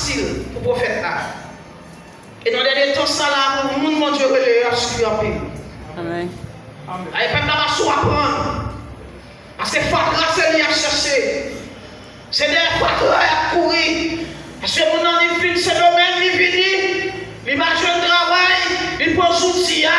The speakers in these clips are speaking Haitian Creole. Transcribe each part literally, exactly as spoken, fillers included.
fasil pou pwofèt la. E nan dènye tan sa la, pou moun Bondye rele yo, y ap soufri anpil. Amèn. Ay, pèp la pa sou aprann. Paske fatra se li y ap chèche. Se dèyè fatra y ap kouri. Paske moun nan li fin Sendomeng, li vini, li pa jwenn travay, li pran zouti a,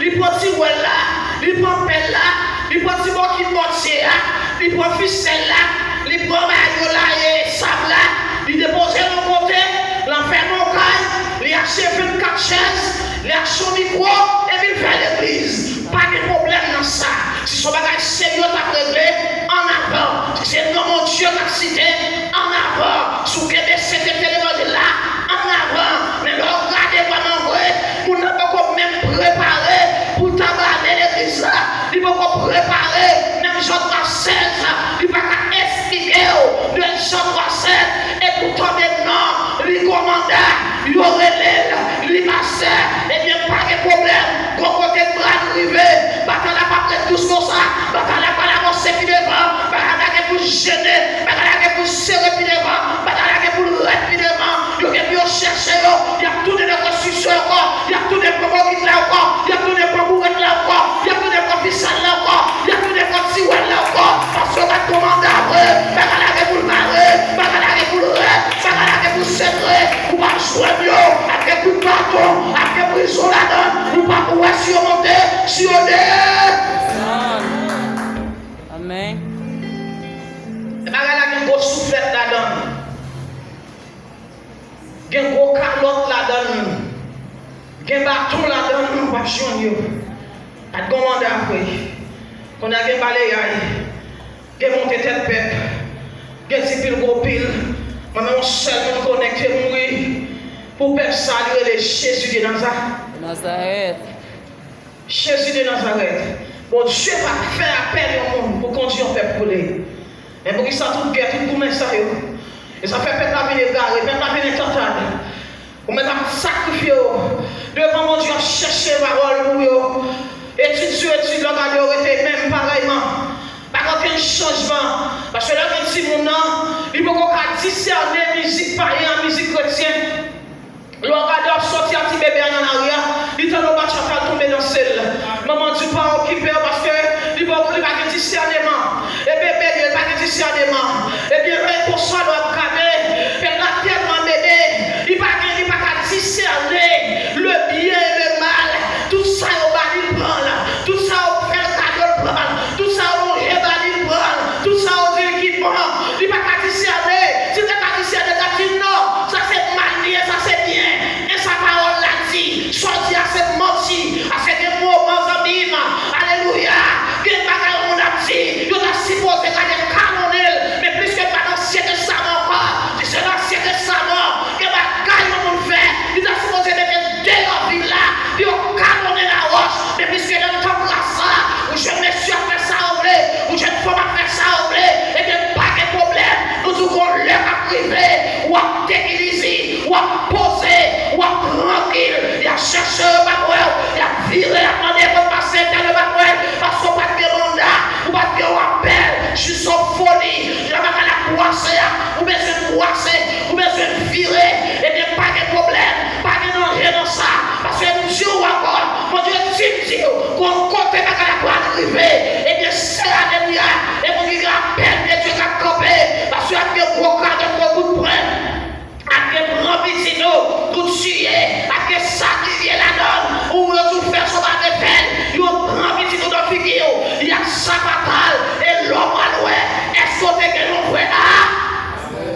li pran ti wèl la, li pran pèl la, li pran ti bòkit mòtye a, li pran fisèl la, li pran bagay yo la, e sab la, li depoze l yon kote, l anfèmen yon kay, li achte vennkat chèz, li achte yon mikwo, epi l fè legliz. Pa gen pwoblèm nan sa. Si se yon bagay serye w t ap regle, ann avan. Si se non Bondye w t ap site, ann avan. Si w kenbe sentete levanjil la, ann avan. Men lè w gade vrèman vre, moun nan poko menm prepare pou l ta brave legliz la. Li poko prepare, menm Jan twa sèz, li pa ka esplike w de Jan twa sèt, e pou tande non li kòmandan, yo rele l, li pastè, ebyen, pa gen pwoblèm. Gon kote bra n rive, batay la p ap ret dous konsa, batay la pral avanse pi devan, bagay la gen pou l jennen, bagay la gen pou l sere pi devan, bagay la gen pou l rèd pi devan. Yo gen pou yo chèche yo, y ap tounen nan konstriksyon ankò, y ap tounen pran bòkit la ankò, y ap tounen pran bourèt la ankò, y ap tounen pran fisèl la ankò, y ap tounen pran ti wèl la ankò, paske yo pa t kòmandan vre, bagay la gen pou l mare, bagay la gen pou l rèd, bagay la gen pou l sere, ou p ap jwenn yo, ap gen kout baton, ap gen prizon ladan l, ou p ap wè si yo monte, si yo desann. Amèn. Bagay la gen gwo souflèt ladan l. Gen gwo kalòt ladan l. Gen baton ladan l, ou p ap jwenn yo. Pa t gon manda vre. Kounye a gen balayay. Gen monte tèt pèp. Gen ti pil gwo pil. Mwen menm yon sèl moun konnen k te mouri pou pèp sa, li rele Jezi de Naza-, Nazarèt. Jezi de Nazarèt. Bondye pa fè apèl yon moun pou kondui yon pèp pou li. Men poukisa tout gè, tout goumen sa yo? E sa fè pèp la vin egare, pèp la vin entantad. Ou mèt ap sakrifye w devan Bondye, ap chèche pawòl pou yo. Etid sou etid, lè w gade yo rete menm parèyman. Pa gen okenn chanjman. Paske lè gen timoun nan, li poko ka disène mizik payen ak mizik kretyen. Lè w gade w ap sòti ak ti bebe a nan lari a, li tande yon bachata, l tonbe danse l. Manman di w pa okipe w paske li pa, li pa gen disèneman. E bebe li, li pa gen disèneman. Ebyen, men konsa lè w ap gade, pèp la tèlman bebe, li pa gen, li pa ka disène le byen e le mal. Tout sa yo ba li, l pran l. Tout sa yo fè l kado, l pran l. Tout sa yo lonje ba li, l pran l. Tout sa yo di l ki bon, li pa ka disène. Si l te ka disène, l t ap di non, sa se mal li ye, sa se byen. E sa pawòl la di, sa w di a se manti, a se gen moman zanmi m. Alelouya. Gen bagay yon moun ap di, yo ta sipoze gade kalonnen l, men pliske l pa nan Ansyen Testaman ankò, si se nan Ansyen Testaman, gen bagay yon moun fè, li ta sipoze mete l deyò vil la, yo kalonnen l a wòch, men pliske nan tan gras la, ou jwenn mesye ap fè sa yo vle, ou jwenn fanm ap fè sa yo vle, ebyen pa gen pwoblèm, nou di w gon lè k ap rive, w ap dekilizi, w ap poze, w ap trankil. Y ap chèche w, yo p ap wè w. Y ap vire, y ap mande kote pastè entèl, yo p ap wè l. Paske w pa t gen manda, ou pa t gen yon apèl. Jis yon foli. Jan bagay la kwase a, ou bezwen kwase, ou bezwen vire. Ebyen, pa gen pwoblèm, pa gen danje nan sa. Paske m di w ankò, Bondye di m di w, gon kote bagay la pral rive. Ebyen, se la depi a, e moun ki gen apèl de Dye k ap kanpe. Paske ap gen gwo kado, gwo kout pwen. Ap gen pran pitit ou pou tiye, ap gen sakrifye ladan l, ou yo tou fè sa w pa vle fè l, yo pran pitit ou nan figi w, y ap sapata l, e lè w pral wè, èske w te gen yon vrè a,